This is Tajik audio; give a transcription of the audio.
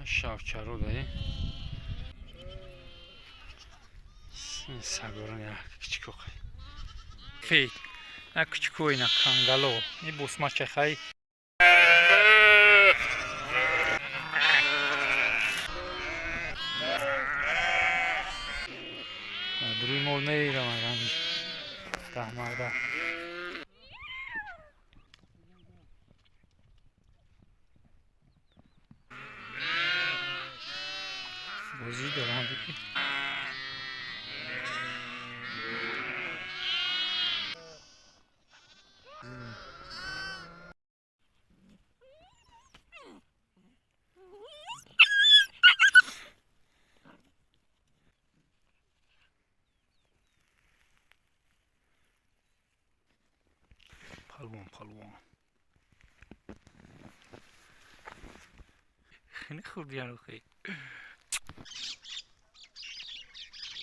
Шавчаро даи. Сагорон як кичико. Фейт. На кичико ина кангало. И босмача хай. Друи мол мерам ранги. Таҳмарда. Бозӣ доранд. Палвон, палвон. Хеле хурдиян охи.